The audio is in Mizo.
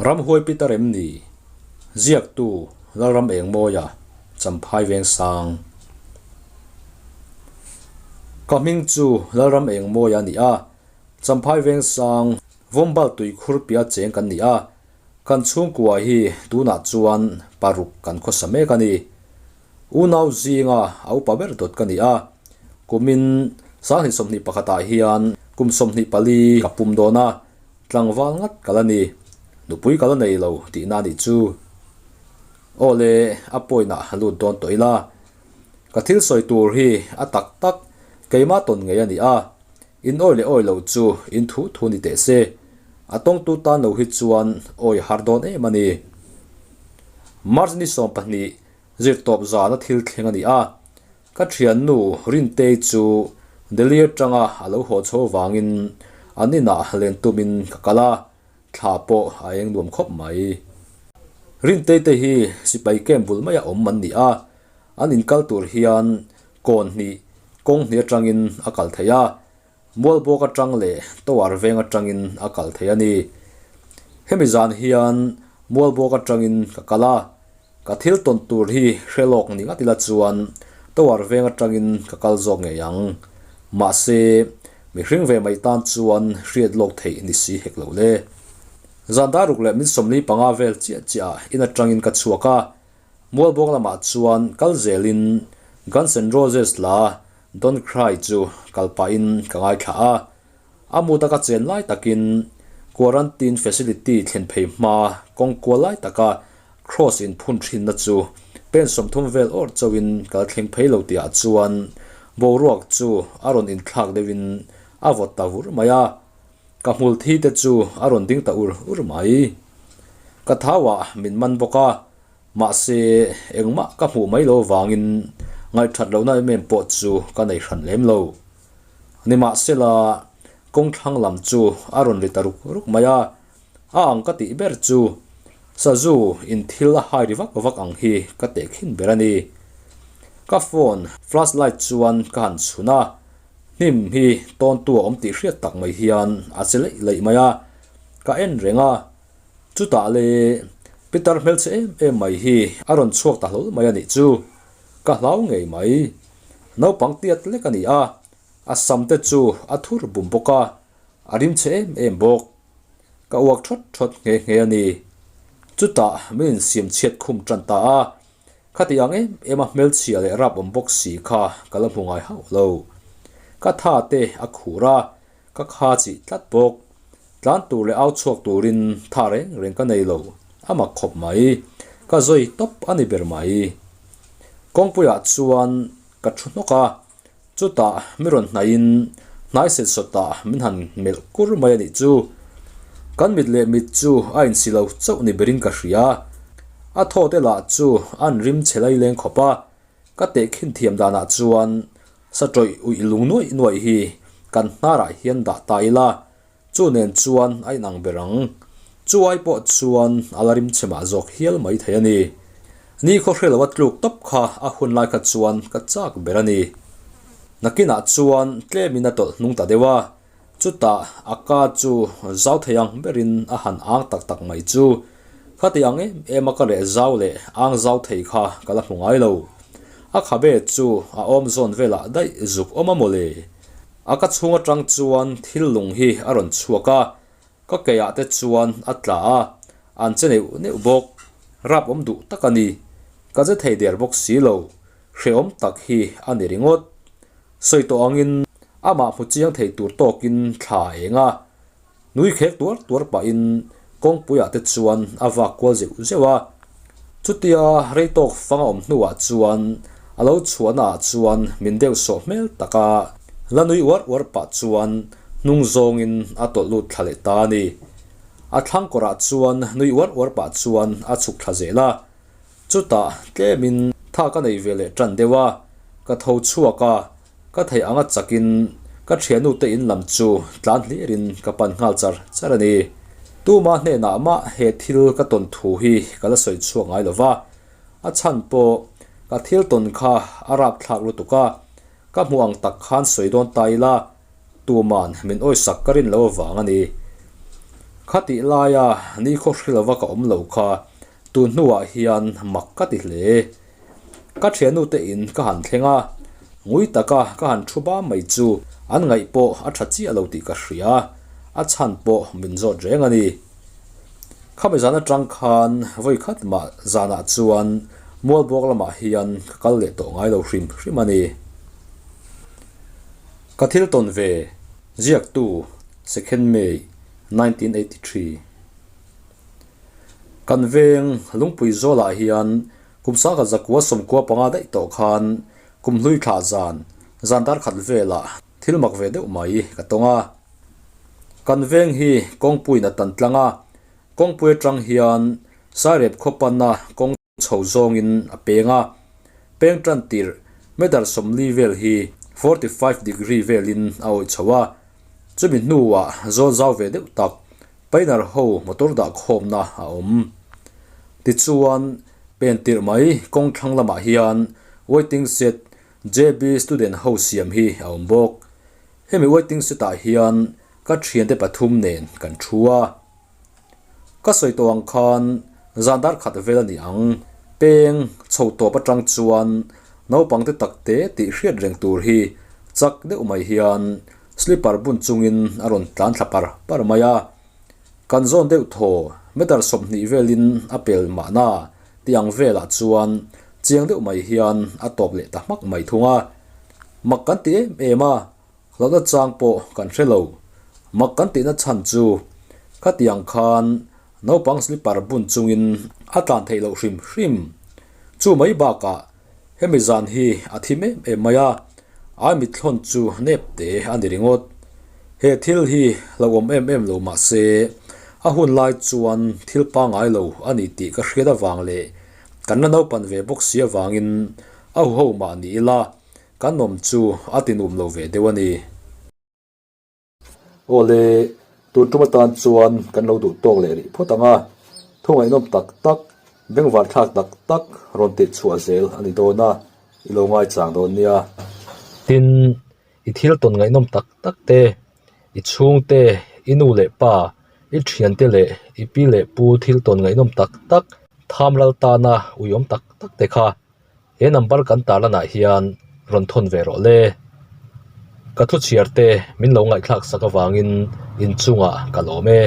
Ramhuai Peter em ni? Ziaktu, Lalram Engmawia, Champhai Vengsang. Ka hming chu Lalram Engmawia a ni a, Champhai Vengsang, Vawmbal tuikhur pia cheng kan ni a, kan chhungkua hi tunah chuan paruk kan khawsa mek a ni. Unau zinga a upa ber dawt ka ni a, kumin 2021 ah hian kum 24 ka pum dawn a, Tlangval ngat ka la ni, nupui ka la nei lo tihna a nih chu. Aw le, a pawinah lut dawn tawh ila. Ka thil sawi tur hi a tak tak keimah tawn ngei a ni a, in awi leh awi lo chu in thu thu ni teh se. A tawngtu tan lo hi chuan awi har dawn em a ni. March ni 20 zirtawp zana thil thleng a ni a, Ka thiannu Rintei chu Delhi atanga a lo haw chho vangin an inah len tumin ka kal a, thla pawh a eng nuam khawp mai. Rintei te hi sipai camp bul maia awm an ni a, an inkal tur hian kawn hnih kawng hnih atangin a kal thei a, Mualbawk atang leh Tower veng atangin a kal thei a ni. Hemi zan hian Mualbawk atangin ka kal a, Ka thil tawn tur hi hre lawk ni ngat ila chuan Tower veng atangin ka kal zawk ngei ang. Mahse, mihring ve mai tan chuan hriat lawk theih ni si hek lo le. Zan dar ruk leh min 45 vel chiah chiah ah in atangin ka chhuak a, Mualbawk lamah chuan kal zelin Guns N' Roses la Don't Cry chu kal pahin ka ngaithla a. A mut a ka chen lai takin quarantine facility thlen phei hma kawng kual lai taka cross in phun thinna chu pen 30 vel awr chauhin kal thleng phei lo tihah chuan boruak chu a rawn inthlak deuhin a vawt ta vur mai a, ka hmul thi te chu a rawn ding ta ur ur mai. Ka thauah min man bawk a, mahse engmah ka hmuh mai lo vangin ngaihthat lohna em em pawh chu ka nei hran lem lo. Nimahsela, kawng thlang lam chu a rawn ri ta ruk ruk mai a, a ang ka tih ber chu sazu in thil a hai ri vak vak ang hi ka teh khin ber a ni. Ka phone flash light chuan ka han chhun a, hnim hi tawntu a awm tih hriat tak mai hian a che leih leih mai a, ka en reng a, chutah le Peter hmelchhe em em mai hi a rawn chhuak ta hlawl mai a nih chu. Ka hlau ngei mai. Naupang tiat lek a ni a, a sam te chu a thur bum bawk a, a rim chhe em em bawk. Ka uak thawt thawt nghe nghe a ni. Chutah min insiam chhiat khum tan ta a, khati ang em em a hmelchhia leh rap awm bawk si kha ka la hmu ngai hauh lo. Ka tha te a khur a, ka kha chih tlat bawk. Tlan tur leh au chhuak turin tha reng reng ka nei lo, a mak khawp mai. Ka zawi tawp a ni ber mai. Kawngpuiah chuan ka thu hnawk a, chutah mi rawn hnaihin hnai set sawtah min han melh kur mai a nih chu. Kan mit leh mit chu a insi lo chauh ni berin ka hria. A thaw te lah chu an rim chhe lai leng khawp a, Ka tehkhin thiam danah chuan satawih uih lung nuaih nuaih hi kan hnarah hian dah ta ila, chu nen chuan a inang ber ang. Chu ai pawh chuan a la rim chhe mah zawk hial mai thei a ni. Ni khaw hre loa tluk tawp kha a hun lai kha chuan ka chak ber a ni. Nakinah chuan tlemin a tawlh hnung ta deuh a, Chutah a ka chu zau thei ang berin a han ang tak tak mai chu. Khati ang em em a ka leh zau leh ang zau thei kha ka la hmu ngai lo. A khabe chu a awm zawn velah daih zuk awm a mawle. A ka chhung atang chuan thil lung hi a rawn chhuak a, ka keiah te chuan a tla a, an che neuh neuh bawk. Rap awm duh tak a ni. Ka che thei der bawk si lo. Hrehawm tak hi a ni ringawt. Sawi tawh angin amah hmu chiang thei tur tawkin thla a eng a, nui khek tuar tuar pahin kawngpuiah te chuan a vak kual zeuh zeuh a. Chutia rei tawk fang a awm hnuah chuan a lo chhuahna ah chuan min deuh sawh hmel tak a, la nui uar uar pah chuan hnung zawngin a tawlh lut thla leh ta a ni. A thlang kawrah chuan nui uar uar pah chuan a chhuk thla zel a. Chutah tlemin tha ka nei ve leh tan deuh a, ka tho chhuak a, ka theih anga chakin ka thianute in lam chu tlan hlirin ka pan nghal char char a ni. Tuma hnenah mah he thil ka tawn thu hi ka la sawi chhuak ngai lo va, a chhan pawh ka thil tawn kha a rapthlak lutuk a, ka hmuh ang tak khan sawi dawn ta ila tuman min awisak ka rin lo avang a ni. Khatih laia nikhaw hre lova ka awm lo kha tun hnuah hian mak ka ti hle. Ka thiannute in ka han thleng a, ngui taka ka han thu ba mai chu an ngaih pawh a tha chiah lo tih ka hria, a chhan pawh min zawt reng a ni. Khami zan atang khan vawi khat mah zanah chuan Mualbuak lamah hian ka kal leh tawh ngai lo hrim hrim a ni. Ka thil tawn ve, ziaktu, Second May, 1983. Kan veng Lungpui zawlah hian kum sangkhat zakua sawmkua panga daih tawh khan kum hlui thlah zan, zan dar khat velah thil mak ve deuh mai ka tawng a. Kan veng hi kawngpuiin a tan tlang a, kawngpui atang hian Sairep khaw panna kawng chho zawngin a peng a, peng tan tirh meter 40 vel hi 45 degree velin a awih chho a, chumi hnuah zawl zau ve deuh tak Painter ho motor dah khawmna a awm. Tichuan, pen tirh mai kawng thlang lamah hian waiting shed JB student ho siam hi a awm bawk. Hemi waiting shed ah hian ka thiante pathum nen kan thu a. Ka sawi tawh ang khan zan dar khat vel a ni ang. Peng chho tawp atang chuan naupang te tak te tih hriat reng tur hi chak deuh mai hian Slipper bun chungin a rawn tlan thla par par mai a, kan zawn deuh thaw meter 20 velin a pel mahna tih ang velah chuan chiang deuh mai hian a tawp leh ta hmak mai thung a. Mak kan ti em em a, hlauhna chang pawh kan hre lo. Mak kan tihna chhan chu khatiang khan naupang slipper bun chungin a tlan theih loh hrim hrim. Chu mai bakah Hemi zan hi a thim em em mai a, ai mithlawn chu nep te a ni ringawt. He thil hi hlauhawm em em lo mah se, a hun lai chuan thil pangngai lo a ni tih ka hriat avang leh kan la naupan ve bawk si avangin a huho mah ni ila kan awm chu a tinum lo ve deuh a ni. Awle, tun tum atan chuan kan lo duh tawk leh rih phawt ang a, thu ngaihnawm tak tak, bengvar thlak tak tak rawn tih chhuah zel a ni dawn a, i lo ngaichang dawn nia. Tin, i thil tawn ngaihnawm tak tak te, i chhungte, i nu leh pa, i thiante leh i pi leh pu thil tawn ngaihnawm tak tak, tham ral tana uiawm tak tak te kha He number kan tarlanah hian rawn thawn ve rawh le. Ka thu chhiar te min lo ngaihthlak sak avangin inchungah ka lawm e.